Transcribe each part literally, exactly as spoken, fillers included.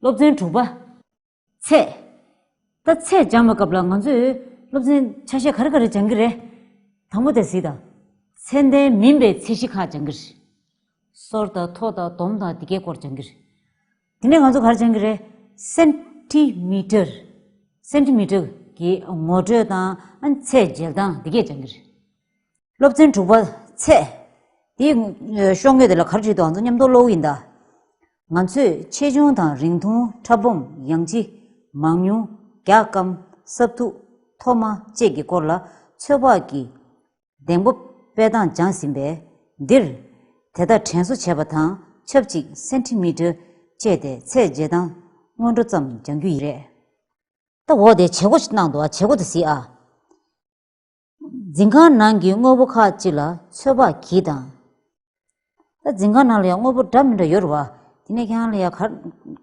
སློབ་ཚན་དྲུག་པ། ཚད། ད་ཚད་སྦྱང་བའི་སྐབས་ལ་ང་ཚོས་སློབ་ཚན་ཆ་ཤས་ག་རེ་ག་རེ་སྦྱང་གི་རེད། དང་པོ་དེ་གཟིགས་དང་། ཚད་ལྡན་མིན་པའི་ཚད་གཞི་ཁག་སྦྱང་གི་རེད། སོར་དང་མཐོ་དང་སྡོམ་དང་འདི་གའི་སྐོར་སྦྱང་གི་རེད། དེ་ནས་ང་ཚོ་ག་རེ་སྦྱང་གི་རེད། སེན་ཊི་མི་ཊར། སེན་ཊི་མི་ཊར་གྱི་ངོ་སྤྲོད་དང་ཚད་འཇལ་སྟངས་འདི་གས་སྦྱང་གི་རེད། སློབ་ཚན་དྲུག་པ། ཚད། དེའི་ཤོག་ངོས་དེ་ལ་ག་རེ་བྲིས་འདུག་ང་ཚོ་མཉམ་དུ་ཀློག་གི་ཡིན་ད། ང་ཚོས་ཆེ་ཆུང་དང་རིང་ཐུང་ཕྲ་སྦོམ་ཡང་ལྗིད་མང་ཉུང་རྒྱགས་སྐམ་སྲབ་མཐུག་མཐོ་དམའ་བཅས་ཀྱི་སྐོར་ལ་ཚོད་དཔག་གི་གདེང་སྤོབས་སྤེལ་སྟངས་སྦྱངས་ཟིན་པས། འདིར་དེ་དག་དྲན་གསོ་བྱས་པ་དང་ཆབས་ཅིག་སེན་ཊི་མི་ཊར་སྤྱད་དེ་ཚད་འཇལ་སྟངས་སྔོན་འགྲོ་ཙམ་སྦྱང་རྒྱུ་ཡིན་རེད། ད་འོ་དེ་བྱེད་སྒོ་ཞིག་གནང་འདུག་ཨ། བྱེད་སྒོ་དེ་གཟིགས་ཨ། འཛིན་ཁང་ནང་གི་དངོས་པོ་ཁག་ཅིག་ལ་ཚོད་དཔག་གྱིས་དང་། ད་འཛིན་ཁང་ནང་ལ་ཡང་དངོས་པོ་འདྲ་མི་འདྲ་ཡོད་རེད་བ། དེ་ནས་ཁྱེད་རང་ལ་ཡང་ག་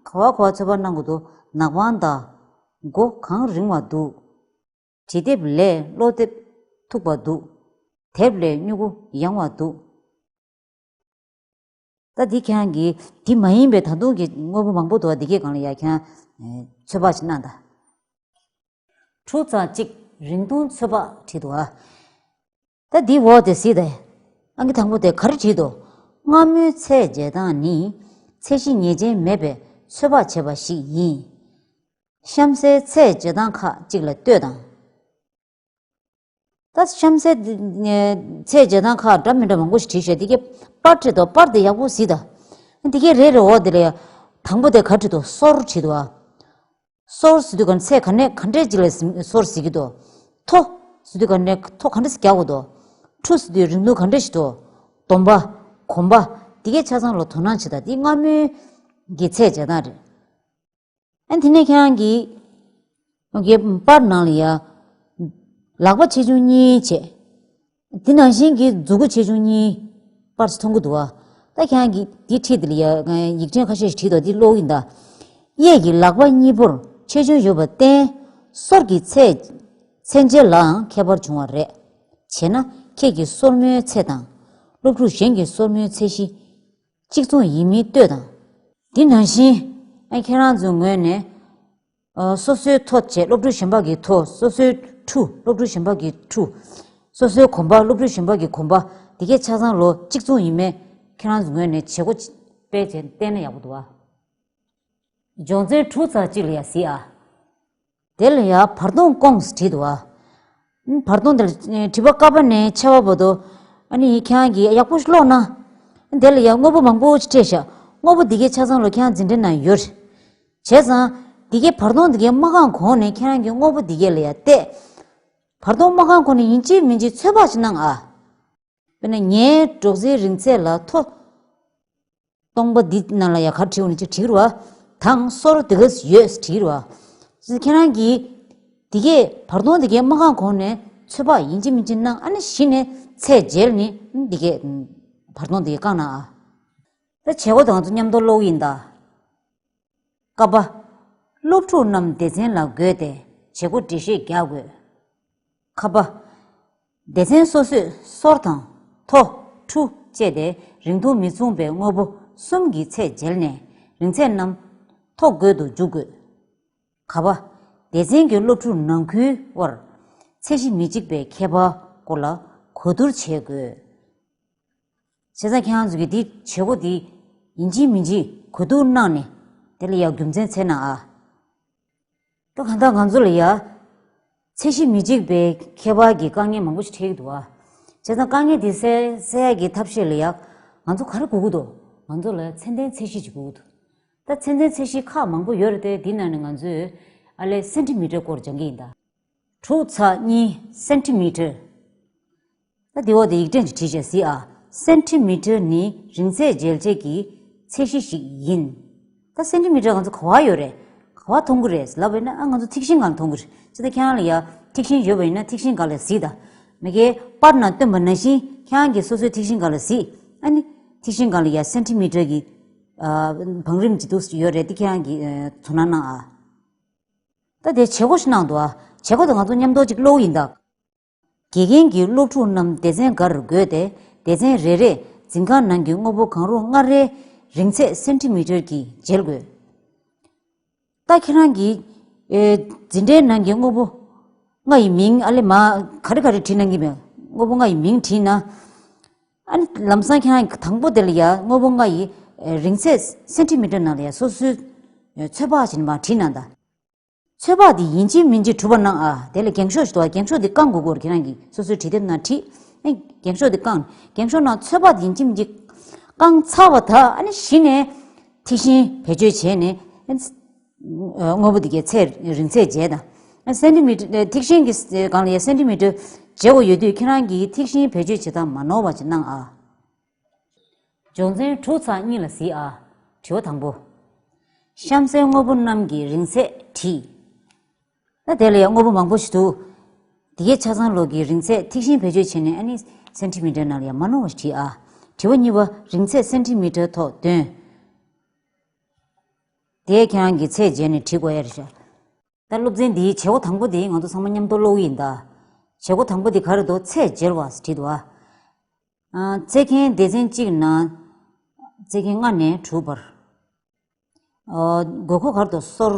ག་བ་ག་བ་ཚོད་དཔག་གནང་དགོས་འདུག་ནག་པང་དང་། མགོ་གང་རིང་བ་འདུག་དྲིལ་དེབ་ལས་གློག་དེབ་མཐུག་པ་འདུག་དེབ་ལས་སྨྱུ་གུ་ཡང་བ་འདུག་ད་འདི་ཁྱེད་རང་གིས་འདི་མ་ཡིན་པའི་ད་དུང་གི་དངོས་པོ་མང་པོ་འདུག་བ། འདི་གའི་སྒང་ལ་ཡ་ཁྱེད་རང་ཚོད་དཔག་ཅིག་གནང་དང་། ཕྲུག་ཚང་གཅིག་རིང་ཐུང་ཚོད་དཔག་བྲིས་འདུག་བ། ད་འདི་འོག་དེ་གཟིགས་དང་། ཨང་ཀི་དང་པོ་དེ་ག་རེ་བྲིས་འདུག་སྔ་མོའི་ཚད་འཇལ་སྟངས་ནི་ཚད་གཞི་ངེས་ཅན་མེད་པའི་ཚོད་དཔག་བྱས་པ་ཞིག་ཡིན། གཤམ་གསལ་ཚད་འཇལ་སྟངས་ཁག་ཅིག་ལ་ལྟོས་དང་། ད་གཤམ་གསལ་འདི་ཚད་འཇལ་སྟངས་ཁག་འདྲ་མི་འདྲ་མང་པོ་ཞིག་བྲིས་ཤག་འདི་གའི་པར་བྲིས་འདུག་པར་དེ་ཡག་པོ་གཟིགས་དང་། འདི་གའི་རེ་རེ་འོག་དེ་ལ་ཡ། དང་པོ་དེ་ག་བྲིས་འདུག་སོར་བྲིས་འདུག་ཨ། སོར་ཟེར་དུས་ག་ཚད་ག་ནས་ག་འདྲས་ཅིག་ལ་སོར་ཟེར་གྱི་འདུག་མཐོ་ཟེར་དུས་ག་ནས་མཐོ་ག་འདྲས་རྒྱག་དགོས་འདུག་ཕྲུ་ཟེར་དུས་རིང་ཐུང་ག་འདྲས་ཞིག་འདུག་སྡོམ་པ། གོམ་པ། འདི་གའི་ཆ་ཚང་ལ་དོ་སྣང་བྱེད་དང་། འདི་སྔ་མོའི་གི་ཚད་འཇལ་སྟངས་རེད། ཨ་དེ་ནས་ཁྱེད་རང་གིས་གི་པར་ནང་ལ་ཡ། ལག་པ་ཆེ་ཆུང་གཉིས་བྱས། དེ་ནང་བཞིན་གྱི་མཛུ་གུ་ཆེ་ཆུང་གཉིས་པར་མཐོང་གི་འདུག་བ། ད་ཁྱེད་རང་གིས་འདི་བྲིས་དེ་ལ་ཡ་ཡིག་ཕྲེང་ཁ་ཤས་ཤིག་བྲིས་འདུག་འདི་ཀློག་ཡིན་ད། གཡས་ཀྱི་ལག་པ་གཉིས་པོར་ཆེ་ཆུང་ཡོད་པར་བརྟེན། སོར་གྱི་ཚད་ཚད་འཇལ་ལའང་ཁྱད་པར་འབྱུང་བ་རེད། བྱས་ན་ཁྱེད་ཀྱི་སོར་མོའི་ཚད་དང་། སློབ་ཕྲུག་གཞན་གྱི་སོར་མོའི་ཚད་གཞི་གཅིག་མཚུངས་ཡིན་མིན་ལྟོས་དང་། འདི་ནང་བཞིན། ཨ་ཁྱེད་རང་ཚོའི་ངོས་ནས། ཨ་སོ་སོའི་མཐོ་བྱས་སློབ་ཕྲུག་གཞན་པ་གི་མཐོ། སོ་སོའི་ཕྲུ་སློབ་ཕྲུག་གཞན་པ་གི་ཕྲུ། སོ་སོའི་གོམ་པ་སློབ་ཕྲུག་གཞན་པ་གི་གོམ་པ། འདི་གའི་ཆ་ཚང་ལོ་གཅིག་མཚུངས་ཡིན་མིན། ཁྱེད་རང་ཚོའི་ངོས་ནས་བྱེད་སྒོ་སྤེལ་བྱས་བསྟན་ན་ཡག་པོ་འདུག་ཨ། སྦྱོང་ཚན་དྲུག་ཚེག་གཅིག་ལ་ཡ་གཟིགས་ཨ། དེ་ལ་ཡ་བར་སྟོང་སྐོངས་བྲིས་འདུག་ཨ། བར་སྟོང་དེ་ལ་བྲིས་པ་ཀ་པ་ནས་ཆེ་བ་བར་དུ། ཨ་ནི་ཁྱེད་རང་གིས་ཡག་པོ་ཀློག་ན། དེ་ལ་ཡ་དངོས་པོ་མང་པོ་ཞིག་སྤྲད་ཤག་དངོས་པོ་འདི་གའི་ཆ་ཚང་ལོ་ཁྱེད་རང་འཛིན་གྲྭའི་ནང་ཡོད་རེད། བྱས་ཙང་། འདི་གའི་བར་སྟོང་འདི་གའི་མ་གང་གོང་ནས་ཁྱེད་རང་གིས་དངོས་པོ་འདི་གའི་ལ་ཡ་བལྟས། བར་སྟོང་མ་གང་གོང་ནས་ཡིན་གཅིག་མིན་གཅིག་ཚོད་དཔག་ཅིག་གནང་ཨ། དཔེར་ན་ངའི་སྒྲོག་ཙེའི་རིང་ཚད་ལ་མཐོ། སྟོང་པ་འདི་ནང་ལ་ཡ་ག་བྲིས་འོང་ནི་ཅིག་བྲིས་རུ་བ། དང་སོར་དེ་ག་ཡོད་བྲིས་རུ་བ། ཁྱེད་རང་གིས། འདི་གས་བར་སྟོང་འདི་གས་མ་གང་གོང་ནས་ཚོད་དཔག་ཡིན་གཅིག་མིན་གཅིག་གནང་ཨ་ནི་གཞི་ནས་ཚད་འཇལ་ནི་འདི་གས། བར་སྟོང་འདི་གས་བཀང་ན་ཨ། ད་བྱེད་སྒོ་དང་ཚོ་མཉམ་དུ་ཀློག་ཡིན་ད། ཀ་པ། སློབ་ཕྲུག་རྣམས་སྡེ་ཚན་ལ་བགོས་ཏེ་བྱེད་སྒོ་འགྲེལ་བཤད་རྒྱག་དགོས། ཁ་པ། སྡེ་ཚན་སོ་སོས་སོར་དང་། མཐོ། ཕྲུ། བཅས་ཏེ་རིང་ཐུང་མི་མཚུངས་པའི་དངོས་པོ་གསུམ་གྱི་ཚད་འཇལ་ནས་རིང་ཚད་རྣམས་ཐོ་བཀོད་དུ་འཇུག་དགོས། ག་པ། སྡེ་ཚན་གྱི་སློབ་ཕྲུག་ནང་ཁུལ་དབར་ཚད་གཞི་མི་གཅིག་པའི་ཁྱད་པར་སྐོར་ལ་གོ་བསྡུར་བྱེད་དགོས། བྱས་ཙང་ཁྱེད་རང་ཚོ་གིས་འདི་བྱེད་སྒོ་འདི་ཡིན་གཅིག་མིན་གཅིག་གོ་བསྡུར་གནང་ནས་དེ་ལ་ཡང་རྒྱུ་མཚན་འཚོལ་ན་ཨ། ད་གང་ལྟར་ང་ཚོ་ལ་ཡ། ཚད་གཞི་མི་གཅིག་པའི་ཁྱད་པར་གྱི་དཀའ་ངལ་མང་པོ་ཞིག་འཕྲད་ཀྱི་འདུག་ཨ། བྱས་ཙང་དཀའ་ངལ་འདི་སེལ་སེལ་ཡག་གི་ཐབས་ཤེས་ལ་ཡ། ང་ཚོ་ག་རེ་དགོས་ཀྱི་འདུག་ང་ཚོ་ལ་ཚད་ལྡན་ཚད་གཞི་ཅིག་དགོས་ཀྱི་འདུག་ད་ཚད་ལྡན་ཚད་གཞི་ཁག་མང་པོ་ཡོད་རེད་དེ་འདི་ནང་ནས་ང་ཚོས་ཨ་ལས་སེན་ཊི་མི་ཊར་སྐོར་སྦྱང་གི་ཡིན་ད། དྲུག་ཚེག་གཉིས་སེན་ཊི་མི་ཊར། ད་འདི་འོག་ཏུ་ཡིག་ཕྲེང་ཅིག་བྲིས་བྱས་གཟིགས་ཨ། སེན་ཊི་མི་ཊར་ནི་རིང་ཚད་འཇལ་བྱེད་ཀྱི་ཚད་གཞི་ཞིག་ཡིན། ད་སེན་ཊི་མི་ཊར་ང་ཚོ་ག་བ་ཡོད་རེད། ག་བ་མཐོང་གི་རེད་ལབ་པ་ཡིན་ན་ཨ་ང་ཚོ་ཐིག་ཤིང་སྒང་ལ་མཐོང་གི་རེད། ཅི་ད་ཁྱེད་རང་ལ་ཡ་ཐིག་ཤིང་ཡོད་པ་ཡིན་ན་ཐིག་ཤིང་སྒང་ལ་གཟིགས་དང་། མ་གིའི་པར་ནང་སྟོན་པ་ནང་བཞིན་ཁྱེད་རང་གིས་སོ་སོའི་ཐིག་ཤིང་སྒང་ལ་གཟིགས། ཨ་ནི་ཐིག་ཤིང་སྒང་ལ་ཡ་སེན་ཊི་མི་ཊར་གྱི་ཨ་བང་རིམ་ཅིག་འདུག་ཡོད་རེད་དེ་ཁྱེད་རང་གིས་ཨ་ཚོར་སྣང་གནང་ཨ། ད་དེ་བྱེད་སྒོ་ཞིག་གནང་འདུག་ཨ། བྱེད་སྒོ་དེ་ང་ཚོ་མཉམ་དུ་ཅིག་ཀློག་ཡིན་ད། དགེ་རྒན་གྱིས་སློབ་ཕྲུག་རྣམས་སྡེ་ཚན་འགར་བགོས་ཏེ་སྡེ་ཚན་རེ་རེས་འཛིན་ཁང་ནང་གི་དངོས་པོ་གང་རུང་ལྔ་རེའི་རིང་ཚད་སེན་ཊི་མི་ཊར་གྱིས་འཇལ་དགོས། ད་ཁྱེད་རང་གིས་ཨེ་འཛིན་གྲྭའི་ནང་གི་དངོས་པོ་ལྔ་ཡི་མིང་ཨ་ལེ་མ་ག་རེ་ག་རེ་བྲིས་གནང་གི་མེད། དངོས་པོ་ལྔ་ཡི་མིང་བྲིས་ན། ཨ་ནི་ལམ་སང་ཁྱེད་རང་གིས་དང་པོ་དེ་ལ་ཡ་དངོས་པོ་ལྔ་ཡི་ཨེ་རིང་ཚད་སེན་ཊི་མི་ཊར་ནང་ལ་ཡ་སོ་སོའི་ཨེ་ཚོད་དཔག་བྱས་ནས་མར་བྲིས་གནང་དང་། ཚོད་དཔག་དེ་ཡིན་གཅིག་མིན་གཅིག་གྲུབ་པ་གནང་ཨ། དེ་ལ་འགེངས་ཤོག་ཞིག་འདུག་ཨ། འགེངས་ཤོག་དེ་བཀང་དགོས་སྐོར་ཁྱེད་རང་གིས་སོ་སོའི་བྲིས་དེབ་ནང་བྲིས། ཨ་ནི་འགེངས་ཤོག་དེ་བཀང་། འགེངས་ཤོག་ནང་ཚོད་དཔག་དེ་ཡིན་གཅིག་མིན་གཅིག་བཀང་ཚར་བ་ད་ཨ་ནི་གཞི་ནས་ཐིག་ཤིང་བེད་སྤྱོད་བྱས་ནས་ཨ་ནི་དངོས་པོ་དེ་གའི་ཚད་རིང་ཚད་འཇལ་དང་། ཨ་ནི་སེན་ཊི་མི་ཊར་ཐིག་ཤིང་གི་སྒང་ལ་ཡ་སེན་ཊི་མི་ཊར་འཇལ་དགོས་ཡོད་དུས་ཁྱེད་རང་གིས་ཐིག་ཤིང་བེད་སྤྱོད་བྱེད་སྟངས་མ་ནོར་བ་ཅིག་གནང་ཨ། སྦྱོང་ཚན་དྲུག་ཚེག་གཉིས་ལ་གཟིགས་ཨ། དྲི་བ་དང་པོ། གཤམ་གསལ་དངོས་པོ་རྣམས་ཀྱི་རིང་ཚད་བྲིས། ད་དེ་ལ་ཡང་དངོས་པོ་མང་པོ་ཞིག་འདུག་དེ་གའི་ཆ་ཚང་ལོག་གི་རིང་ཚད་ཐིག་ཤིང་བེད་སྤྱོད་བྱས་ནས་ཨ་ནི་སེན་ཊི་མི་ཊར་ནང་ལ་ཡང་མ་ནོར་བ་ཞིག་བྲིས་ཨ། དྲི་བ་གཉིས་པ། རིང་ཚད་སེན་ཊི་མི་ཊར་ཐོག་འདོན། དེ་ཁྱེད་རང་གིས་ཚད་འཇལ་ནས་བྲིས་དགོས་ཡ་རེད་ཤག་ད་སློབ་ཚན་འདིའི་བྱེད་སྒོ་དང་པོ་དེ་ང་ཚོ་ཚང་མ་མཉམ་དུ་ཀློག་གི་ཡིན་ད། བྱེད་སྒོ་དང་པོ་དེ་ག་རེ་འདུག་ཚད་འཇལ་བ་ཟེར་བྲིས་འདུག་ཨ། ཨ། ཚེག་ཁེངས་སྡེ་ཚན་གཅིག་ནས་ཚེག་ཁེངས་ལྔ་ནས་དྲུག་བར། ཨ། དགོས་མཁོ་ག་རེ་འདུག་སོར།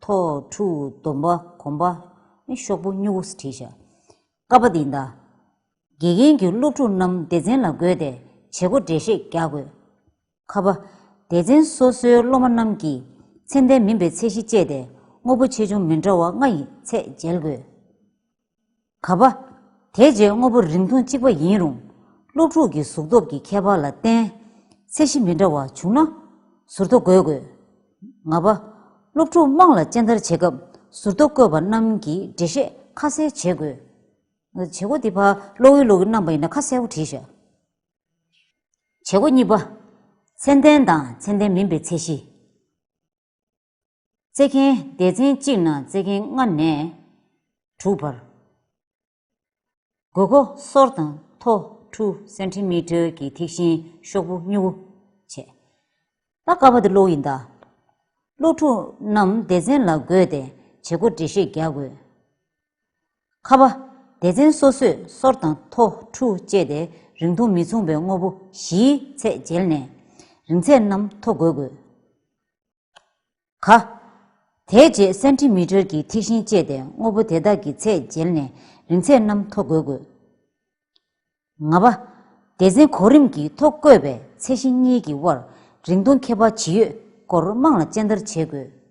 ཐོག། ཕྲུག། སྡོམ་པ། གོམ་པ། ཤོག་བུ། སྨྱུ་གུ་ཟེར་བྲིས་ཤག་ཀ་པ་དེ་ཡིན་ད། དགེ་རྒན་གྱིས་སློབ་ཕྲུག་རྣམས་སྡེ་ཚན་ལ་བགོས་ཏེ་བྱེད་སྒོ་འགྲེལ་བཤད་རྒྱག་དགོས། ཁ་པ། སྡེ་ཚན་སོ་སོའི་སློབ་མ་རྣམས་ཀྱིས་ཚད་ལྡན་མིན་པའི་ཚད་གཞི་སྤྱད་དེ་དངོས་པོ་ཆེ་ཆུང་མི་འདྲ་བ་ལྔ་ཡི་ཚད་འཇལ་དགོས། ག་པ། དེ་རྗེས་དངོས་པོ་རིང་ཐུང་གཅིག་པ་ཡིན་རུང་། སློབ་ཕྲུག་གི་གཟུགས་སྟོབས་ཀྱི་ཁྱད་པར་ལ་བརྟེན། ཚད་གཞི་མི་འདྲ་བ་བྱུང་ན། ཟུར་ཐོ་འགོད་དགོས། ང་པ། སློབ་ཕྲུག་དམངས་ལ་སྤྱན་བསྟར་བྱེད་སྐབས་ཟུར་ཐོ་བཀོད་པ་རྣམས་ཀྱིས་འགྲེལ་བཤད་ཁ་གསལ་བྱེད་དགོས། བྱེད་སྒོ་འདི་ཕར་ཀློག་ཡུལ་ཀློག་གི་གནང་པ་ཡིན་ན་ཁ་གསལ་པོ་བྲིས་ཤག་བྱེད་སྒོ་གཉིས་པ། ཚད་ལྡན་དང་ཚད་ལྡན་མིན་པའི་ཚད་གཞི། ཚེག་ཁེངས་སྡེ་ཚན་གཅིག་ནས་ཚེག་ཁེངས་ལྔ་ནས་དྲུག་བར། དགོས་མཁོ། སོར་དང་ཐོག། ཕྲུག། སེན་ཊི་མི་ཊར་གྱི་ཐིག་ཤིང་། ཤོག་བུ། སྨྱུ་གུ་བཅས། ད་ཀ་པ་དེ་ཀློག་ཡིན་ད། སློབ་ཕྲུག་རྣམས་སྡེ་ཚན་ལ་བགོས་ཏེ་བྱེད་སྒོ་འགྲེལ་བཤད་རྒྱག་དགོས། ཁ་པ། སྡེ་ཚན་སོ་སོས་སོར་དང་ཐོག། ཕྲུག་བཅས་ཏེ་རིང་ཐུང་མི་མཚུངས་པའི་དངོས་པོ་བཞིའི་ཚད་འཇལ་ནས་རིང་ཚད་རྣམས་ཐོ་འགོད་དགོས། ག། དེ་རྗེས་སེན་ཊི་མི་ཊར་གྱི་ཐིག་ཤིང་སྤྱད་དེ་དངོས་པོ་དེ་དག་གི་ཚད་འཇལ་ནས་རིང་ཚད་རྣམས་ཐོ་འགོད་དགོས། ང་པ། སྡེ་ཚན་གོ་རིམ་གྱིས་ཐོ་བཀོད་པའི་ཚད་གཞི་གཉིས་ཀྱི་དབར་རིང་ཐུང་ཁྱད་པར་ཇི་ཡོད་སྐོར་དམངས་ལ་སྤྱན་བསྟར་བྱེད་དགོས།